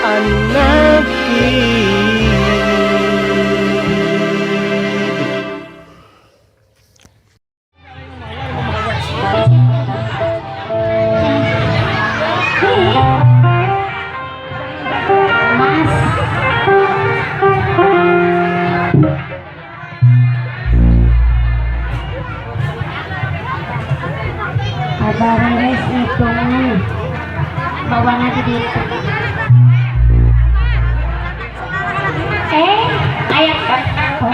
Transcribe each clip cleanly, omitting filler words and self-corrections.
An-Nasyid. Mas. Abareres itu bawa nanti dito. Eh, ayak. Oh.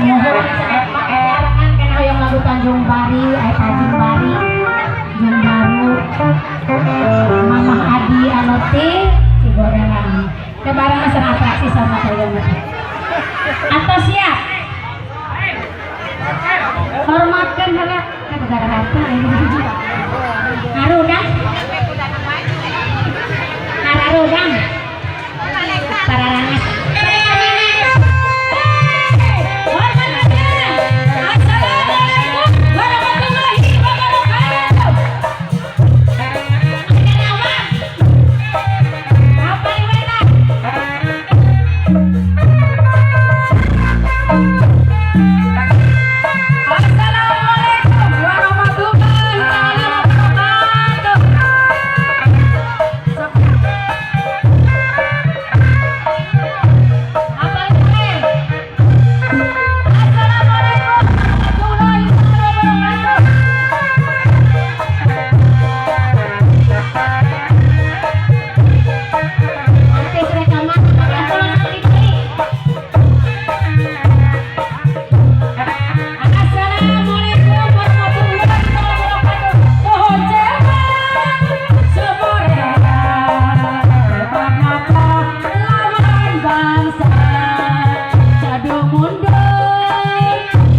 Mohon sarangan kana hoyong lagu Tanjung Bari, ay Tanjung Bari, Jeung Baru. Mamah Adi anu ti Cigorerang. Kebarang mesen atraksi sama hoyong. Atau siap? Hormatkan heula ka negara harta. Harudang. Harudang. Pararangas. Hormatkan. Assalamualaikum warahmatullahi wabarakatuh. Apa ini? Assalamualaikum warahmatullahi wabarakatuh. Apa ini? Assalamualaikum warahmatullahi wabarakatuh. Artis rekaman tolong sekali. Assalamualaikum warahmatullahi wabarakatuh. Pohon cewek semorean, pahlawan bangsa. Jadu mundur,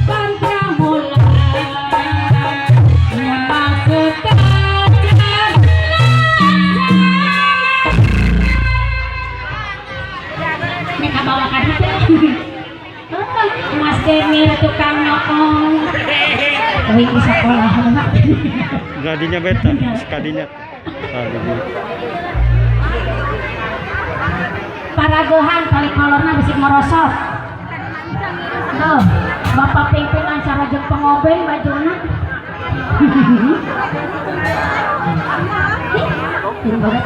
pantang mulan, memang setajan. Ini kabawa ka ditu. Mas Demir tukang nyokong. Wih, di sekolah. Gadinya beta, sekadinya. Kadinya. Paragohan kali kolorna bisik merosot. Tuh, Bapak pimpinan sarajeng pengobeng bajuna. Ini banget.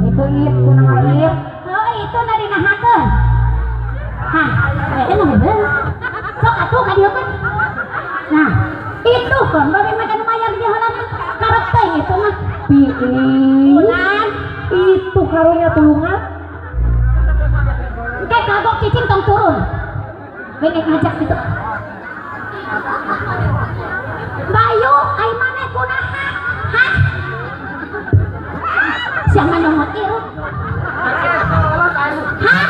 Itu ieu kunaon ieu? Heuh, itu na dinahakeun. Hah, eh nu bener. Sok atuh ka dieu kan. Nah, itu kan babe makan mayar di heulana. Karep teh itu mah. Piin. Ulan, Itu karunya tulungan. Engke kagok cicing tong turun. Bengek ngajak gitu. Bayu, ai maneh kunaha? Hah? Siang mah nongot ieu. Hah?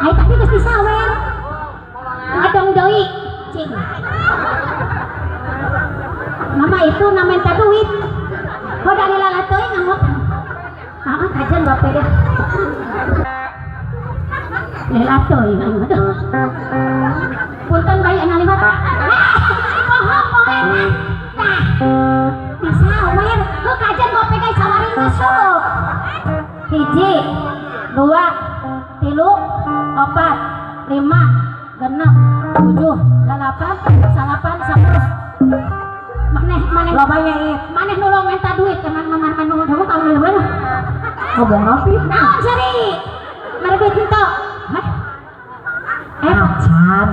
Ai tadi geus disawer. Ngadong deui, cing. Mama itu na minta duit. Hoda lila teuing ngamuk. Ah, kajian bapak deh. Lila teuing aing mah deh. Punten bae ngaliwat. Bohong bohong. Tah. Disawer. Heuh kajian bapak ge sawari masuk. 1, 2, 3, 4, 5, 6, 7, 8, 9, 10. Maneh maneh Lobanya ieu. Maneh nulung minta duit ke mana mana mana kamu kamu di mana? Ngomong napi? Naon seri? Mere duit henteu. Hah? Eh, Acan.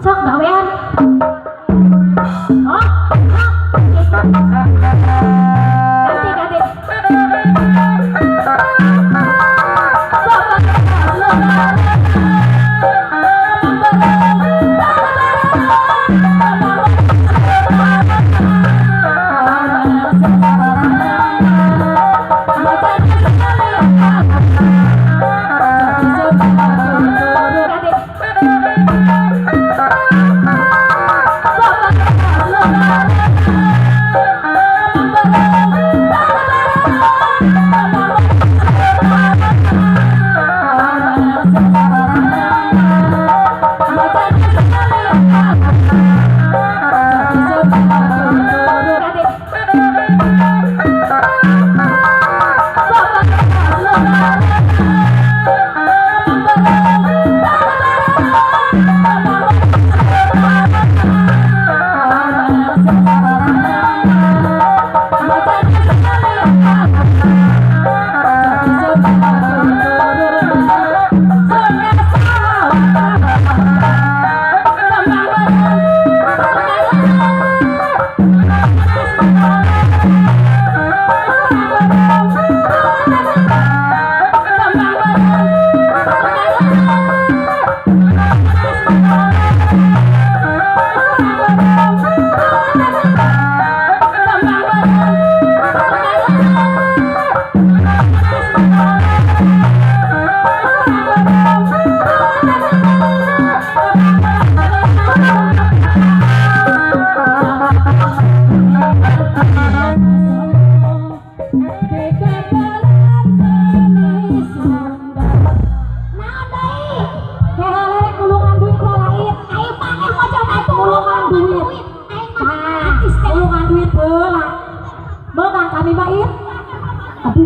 Sok gawean. Oh, sok. Ganti ganti.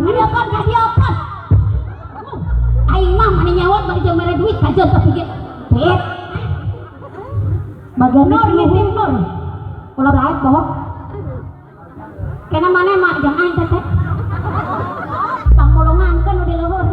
Kadieukeun kadieukeun. Aing mah mani nyawat bari jeung mere duit kajeun tapi ge. Pit. Bagian Nur ngitip Nur. Ulah baik bohong. Kena mana mak jangan aing teteh. Pangmolongan kan nu di luhur.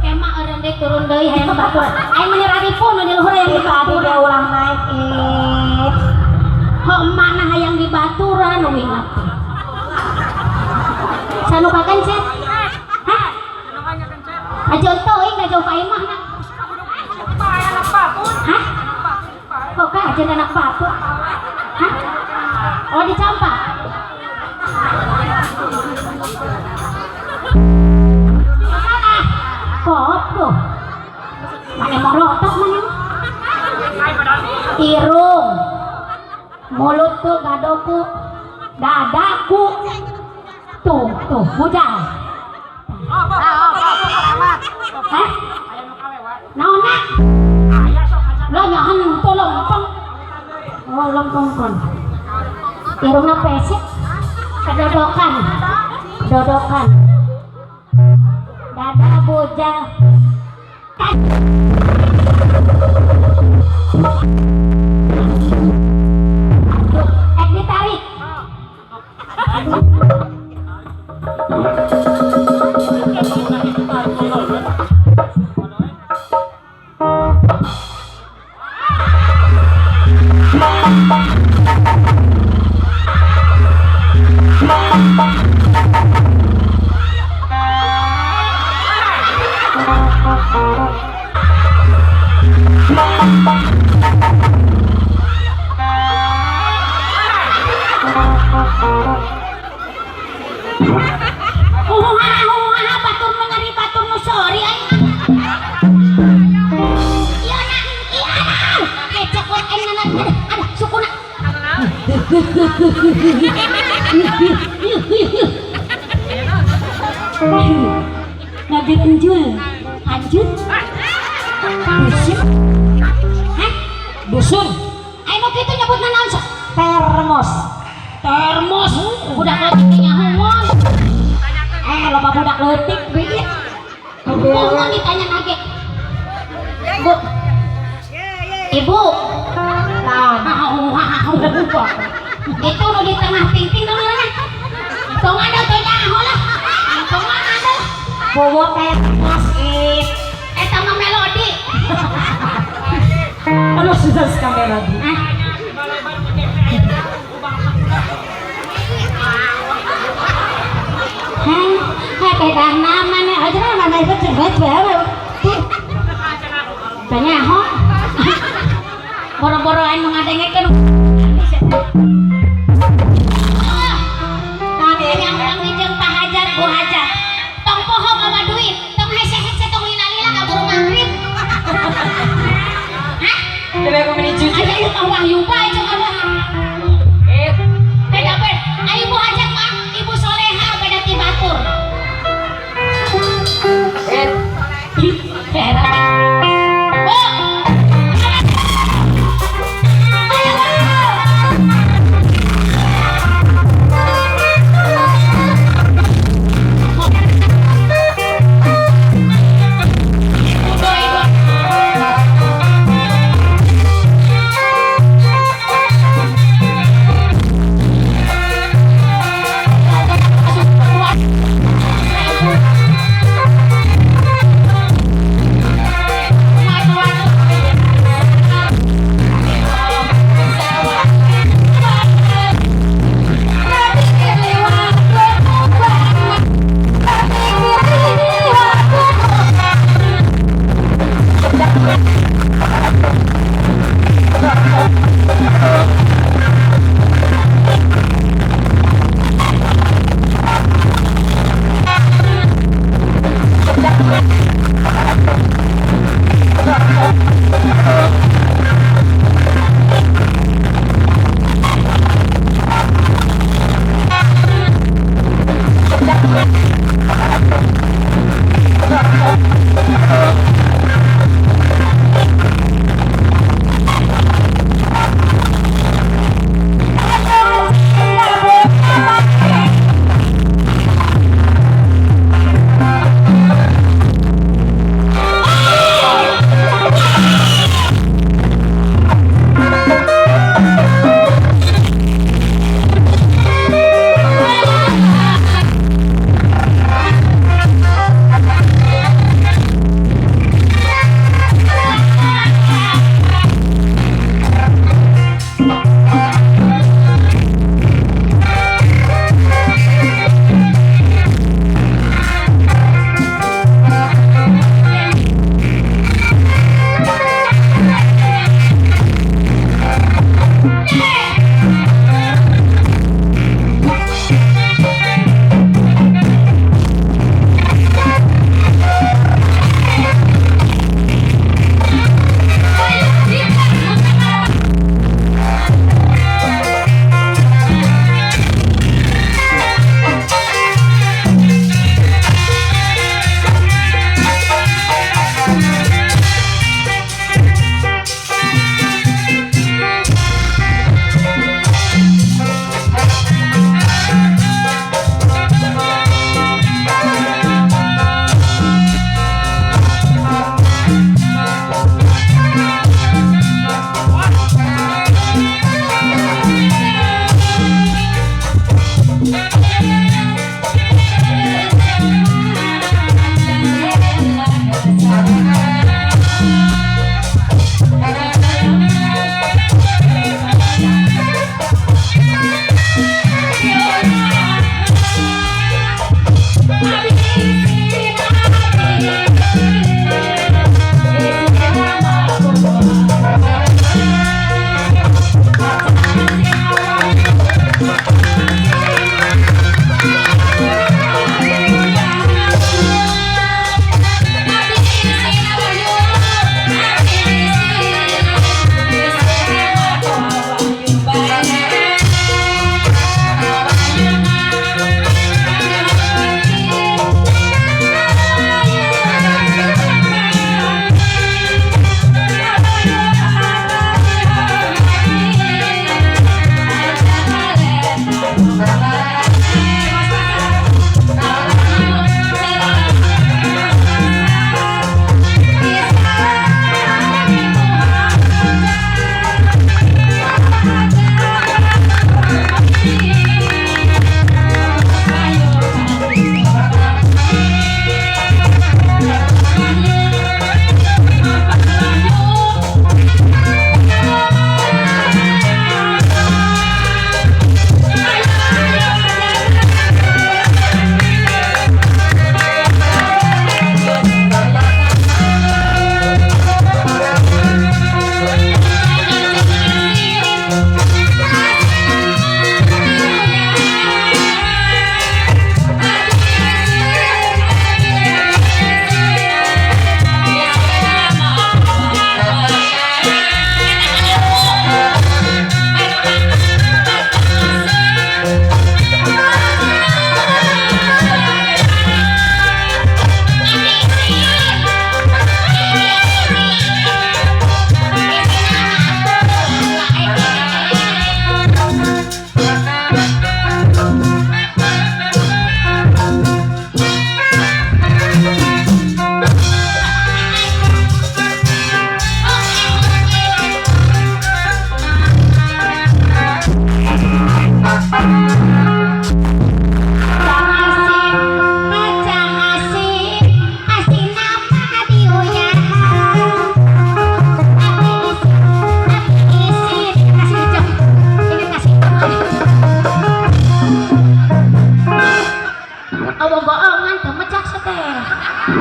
Emang orang dek turun deui hayang batur. Aing meni raripu nu di luhur hayang Tadi dibaturan. dia ulah naik ih. Ho mana hayang dibaturan we teh. Sanu ka kencet? Hah? Aja teuing da jauh ka imahna. Hah? Kok ka aja anak batu? Hah? Oh dicampak. Salah. Kok tuh? Mana mau rotok mana? Irung, mulut tuh gadoku, dadaku, tuh tuh bujang. Hah? Naon nak? Lah nyahan tuh lempeng. Oh lempeng kon. Irungna pesek, kedodokan, kedodokan. Dada bujang. Ditarik. Huhuha batur nu nyari batur nu sori aing. Iya nak, iya nak. Kecek we aing nana. Aduh, sukuna. Ngadir enjul. Lanjut. Dusun. Hah? Dusun. Aing nu kitu nyebutna naon sok? Termos. Termos. Budak leutik nyahoan. Loba budak leutik Beuh. Mohon ditanya lagi. Bu. Ibu. Naon? Itu nu di tengah ting-ting dong mana? Tong ada tong nyaho lah. Tong ada. Bowo termos ih. Eta mah melodi. Aduh susah sekali lagi. Ah. Hah, beda nama nih aja mana itu cendet bae. Banyak ho. Boro-boro anu ngadengekeun. Tadi Yang urang jeung Pak Hajar, Bu Hajar. Tong poho bawa duit, tong hese-hese tong lila-lila kaburu maghrib. Hah? Coba aku meni cuci. Aya ieu mah wahyu bae jeung Allah. Beda beda. Ayo Bu Hajar mah Ibu Soleha beda ti batur. Bu.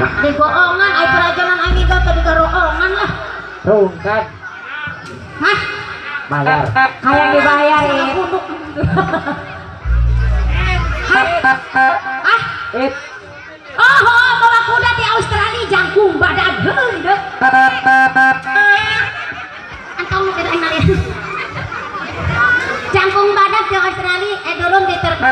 Digoongan ai perajanan ai miga teh digaroongan lah. Rungkad. Hah? Bayar. Kayak dibayar ya. Hah? Ah? It. Oh, oh, bawa kuda di Australia jangkung badag heuh deuk. Antong nu kitu aing. Jangkung badag di Australia durun di Turki.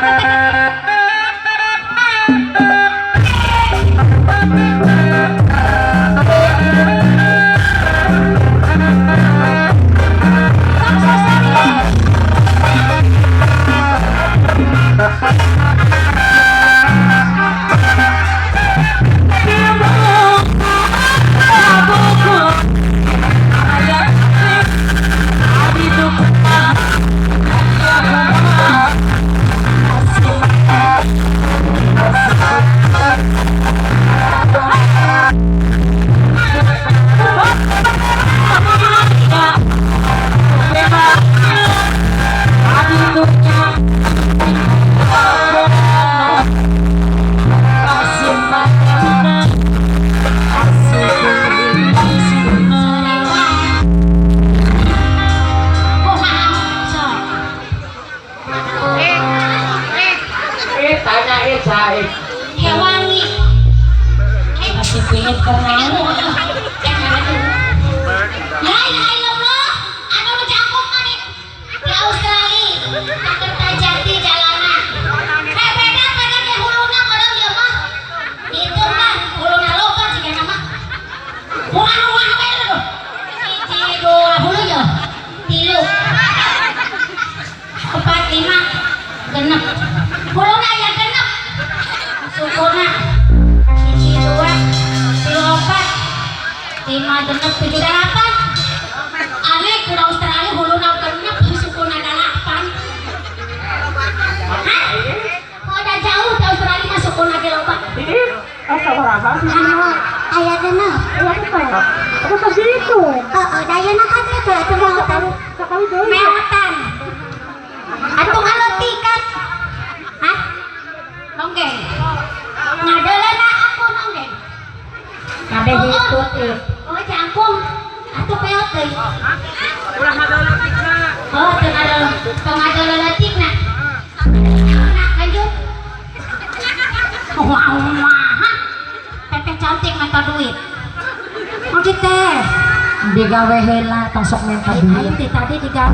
Digawe heula tong sok minta duit. Aing teh tadi digawe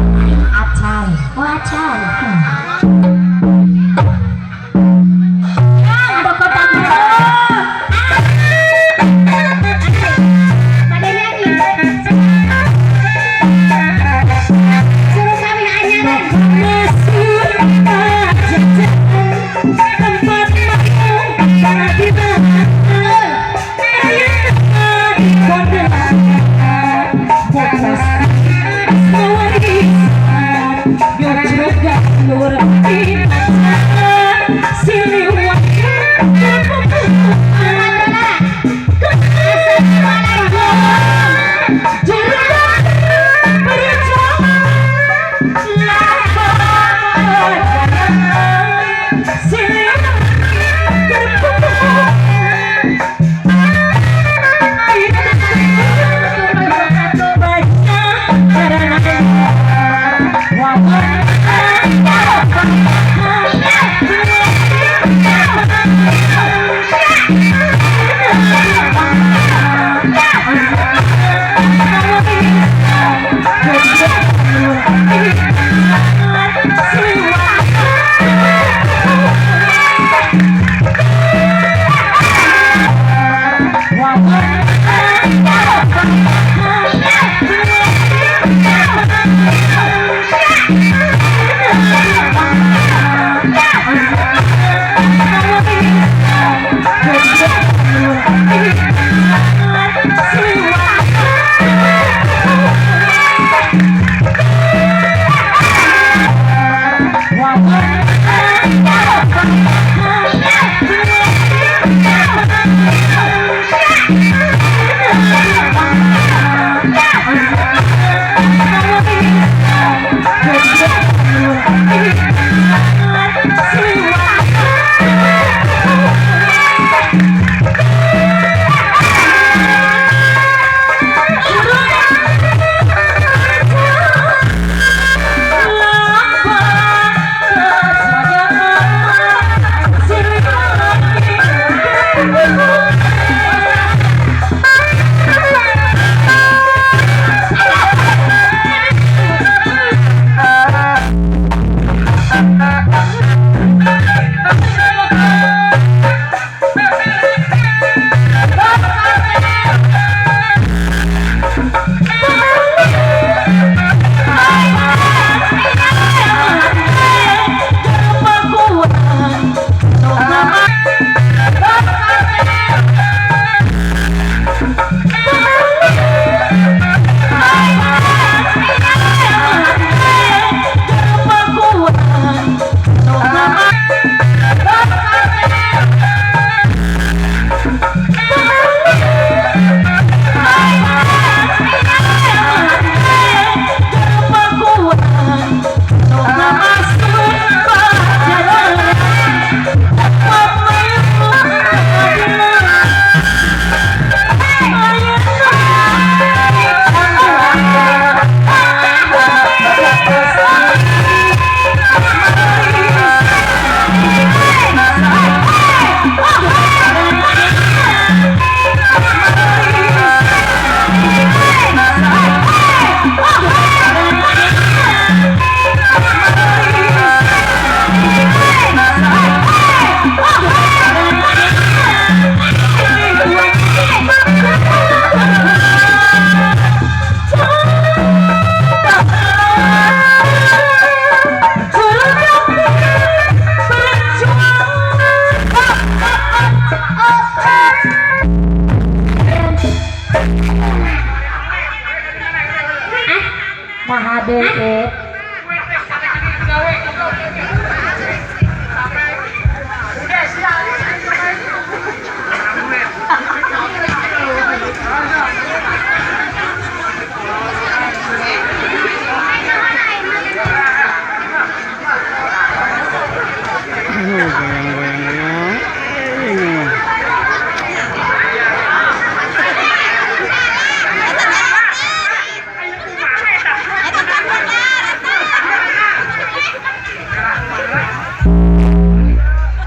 acan. Oh acan. Ada kota Pada nyanyi. Suruh kawin anyaran. Tempat mau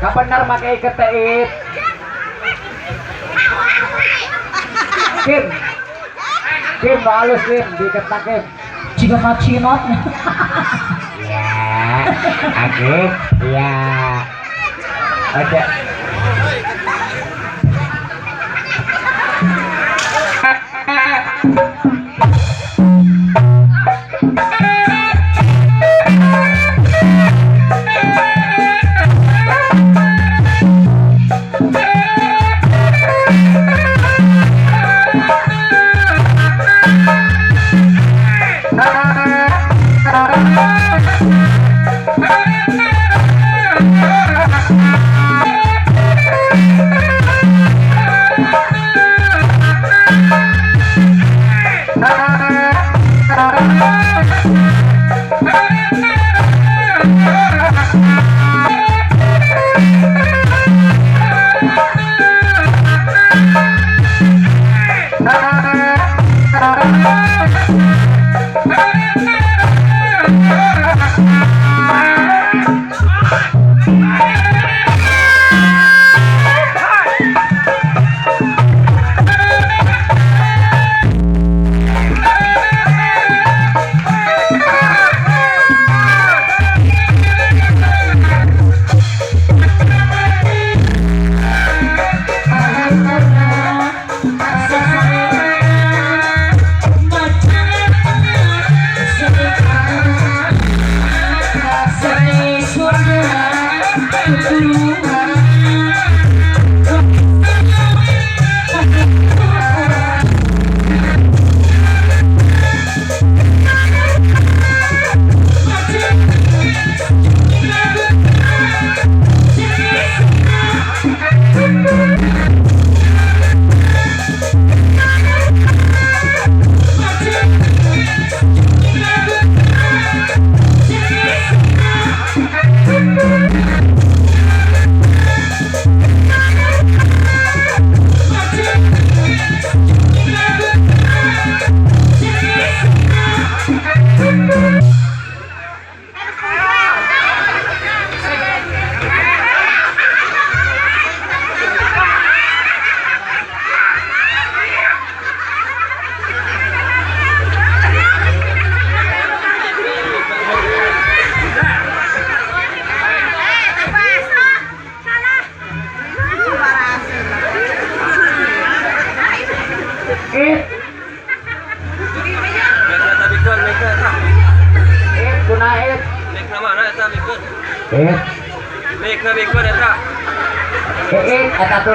Kabener make iket teh It. Kim. Kim nu alus Kim, diiket na Kim. Jiga macinot. Ya. Oke, ya. Oke.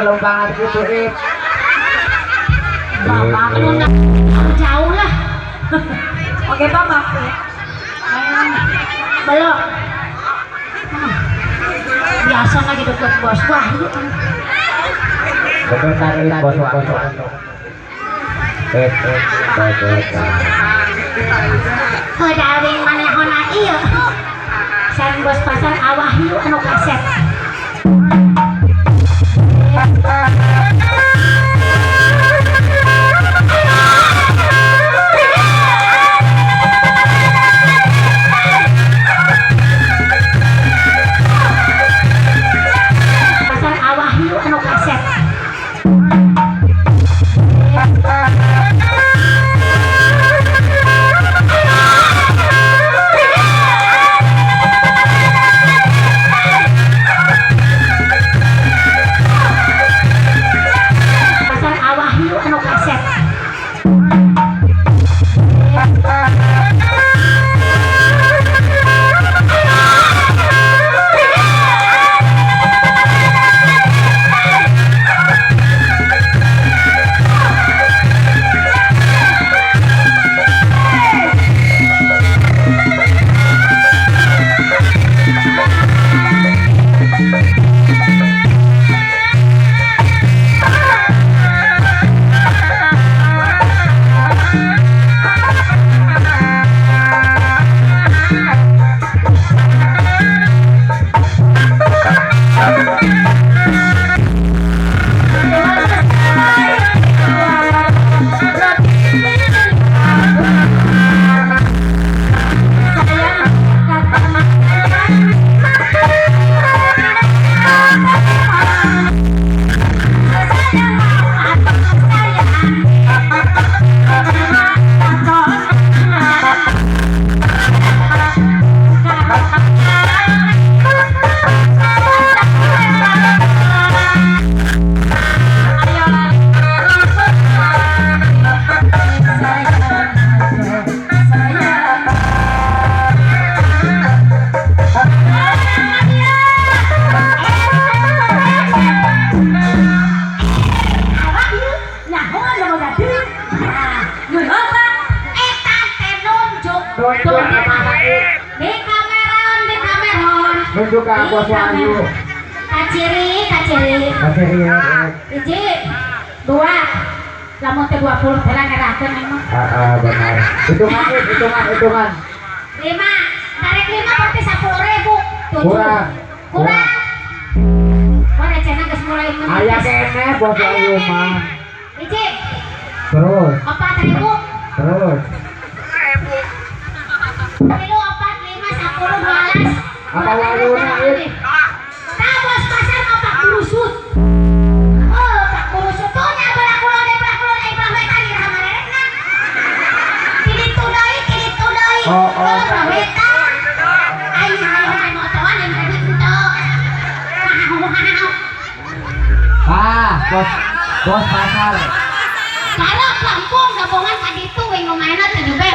Lombangan gitu It. Bapak lu jauh lah. Oke Bapak. Belum. Biasa lagi deket bos. Wah itu. Deketan It bos bos. It it. Hodawing manehona ieu. Sareng bos pasar awah ieu anu kaset. Pasar awah ieu anu kaset. maju ke Bos Wahyu. Kaciri, kaciri. Kaciri ya. Hiji, dua. Lamun teh 20 teh ngerakeun emang. Heeh, benar. Hitungan, hitungan, hitungan. 5. Tarik 5 berarti 10.000. 7. Kurang. Kurang. Wah, recehna geus mulai menipis. Aya keneh Bos Wahyu mah. Hiji. Terus. 4.000. Terus. 3, 4, 5, 10, 12. Apa waluna, It? Tah bos pasar mah Pak Burusut. Oh, Pak Burusut tuh nya belah kulon deui, belah kulon deui, belah wetan iraha marerekna. Kitu deui, kitu deui. Oh, oh. Kalau belah wetan. Aing hayang main motoan aing ribut henteu. Ah, bos bos pasar. Kalau kampung gabungan ka ditu we ngomaena teh bere.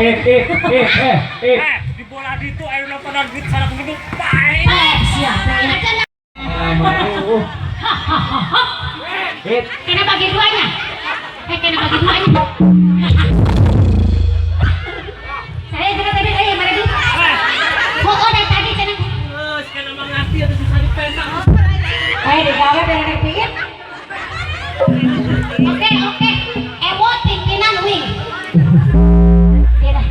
Eh, eh, eh, eh, eh. Di bola itu ayo nonton duit sana duduk. Baik. Siapa ya? Eh, Kena bagi duanya. Kena bagi duanya. Saya juga tadi, mari dulu. Oh, dari tadi cenah. Terus kena mengerti atau susah dipenak. Digawe bener piit. Oke, oke. Ewo pimpinan wing. Tidak.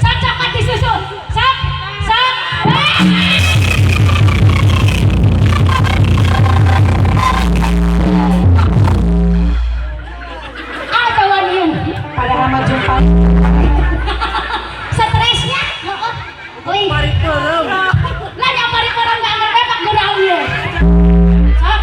Sok cepat disusun. Sok, sok. Atawan yun. Padahal mah jumpa. Stresnya. Heeh. Wih. Lah yang pari orang nggak ngerti pak gurau ya. Sok.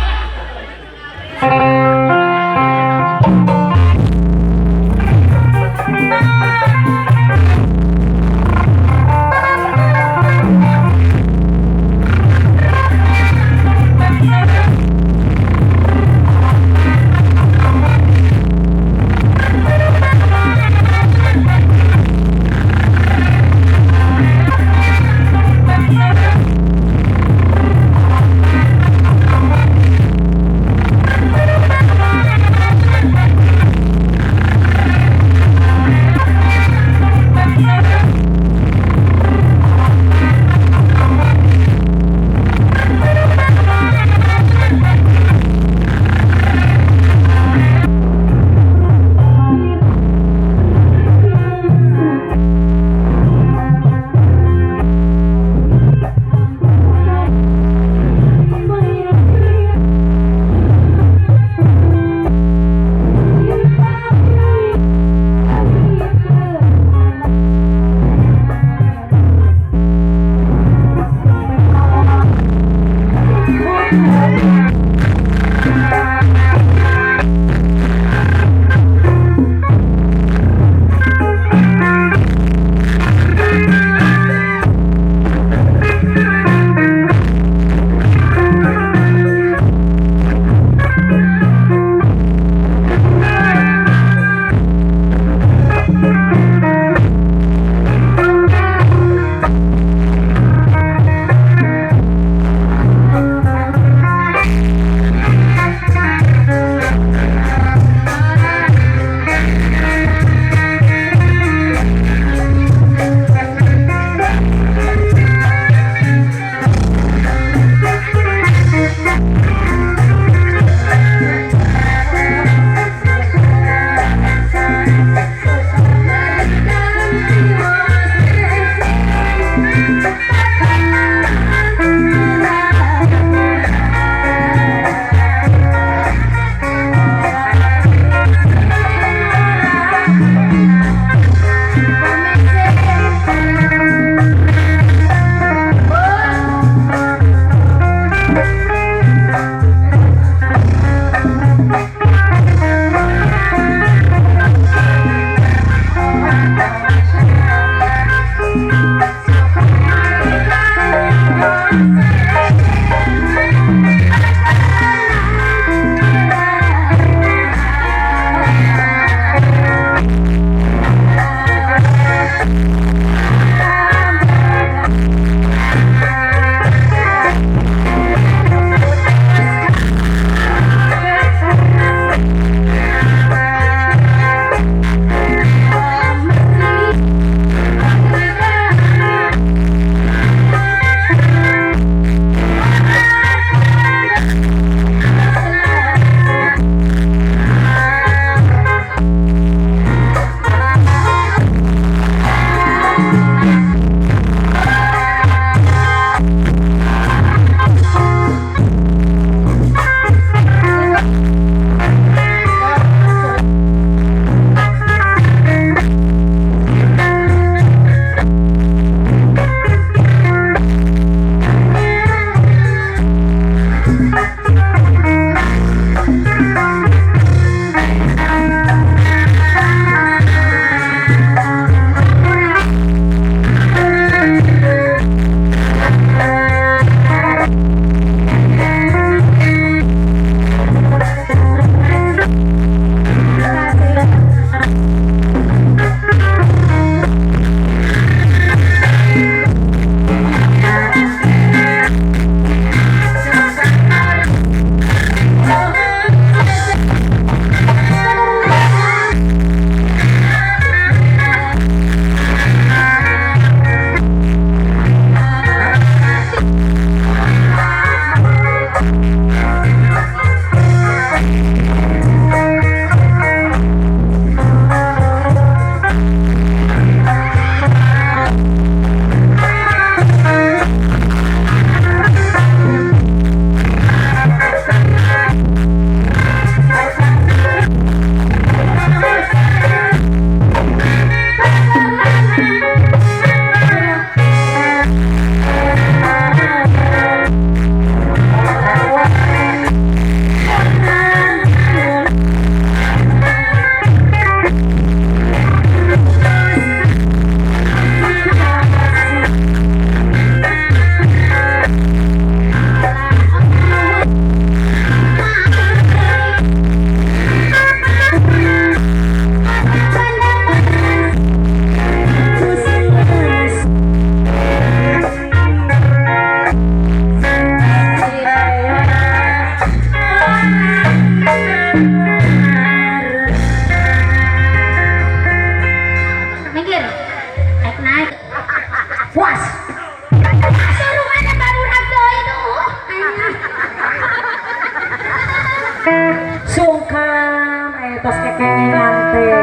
Kengingan teh.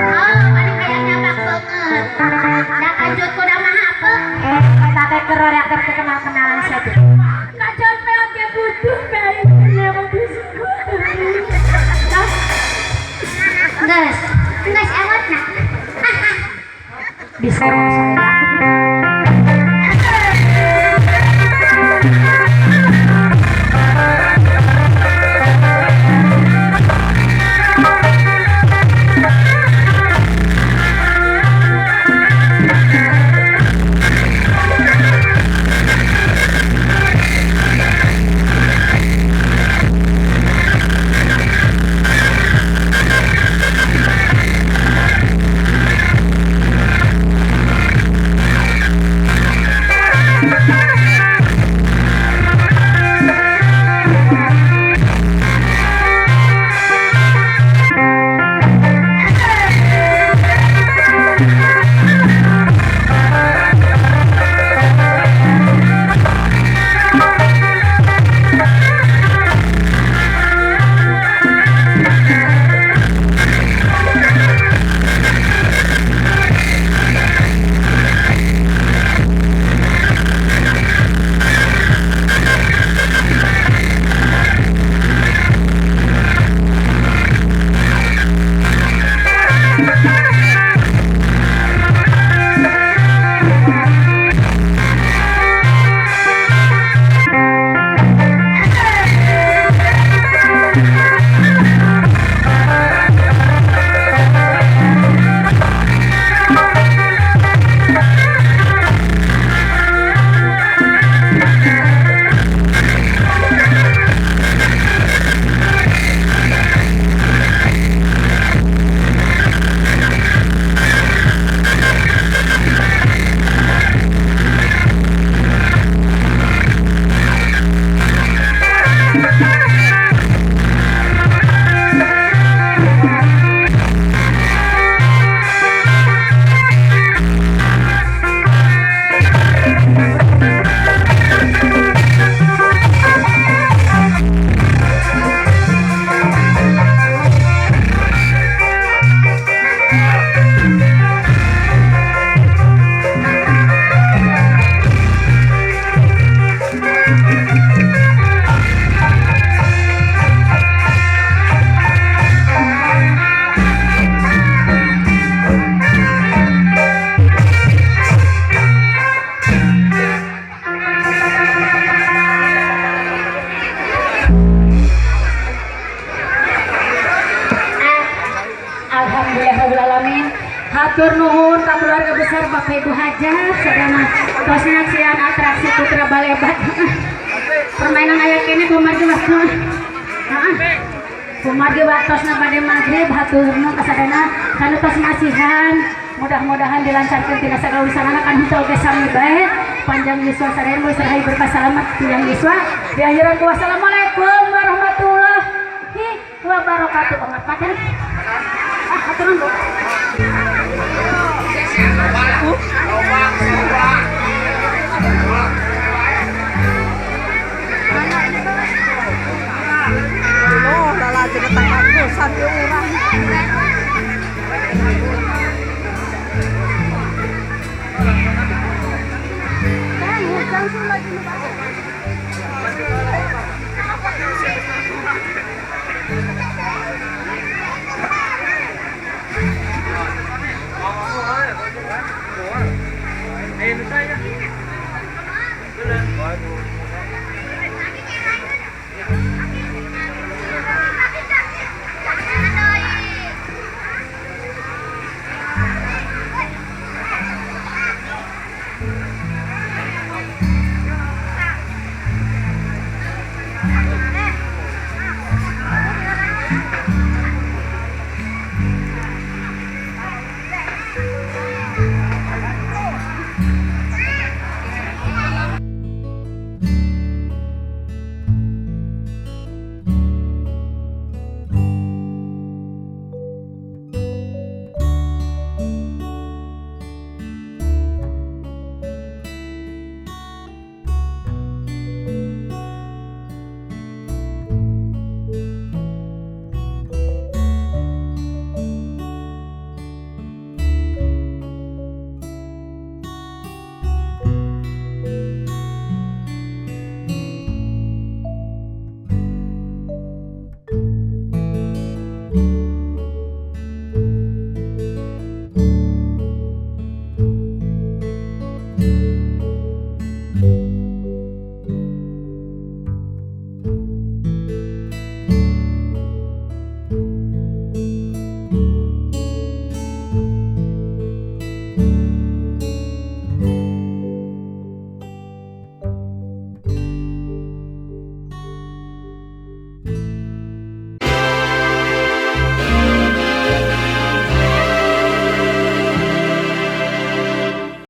Oh, paling kayaknya bak banget. Dah kajut ku dah mah apa? Kita teh keur reaktor teh kenal-kenalan saja. Kajut peot ge butuh bae lewat di Geus, geus ewot na. Bisa saya. Alhamdulillahirobbilalamin. Hatur nuhun ka keluarga besar Bapak Ibu Hajat sadana tos nyaksian atraksi Putra Balebat. Permainan aya kene kumargi waktu. Heeh. Kumargi waktosna bade magrib hatur nuhun ka sadana kanu tos masihan. Mudah-mudahan dilancarkan tina sagala urusanana kan henteu oge sami bae. Panjang yuswa sadaya geus rahayu berkah salamet panjang yuswa. Di akhiran wassalamualaikum warahmatullahi wabarakatuh. Ongat paten. Ah, aturan Bu. Lomba, lomba.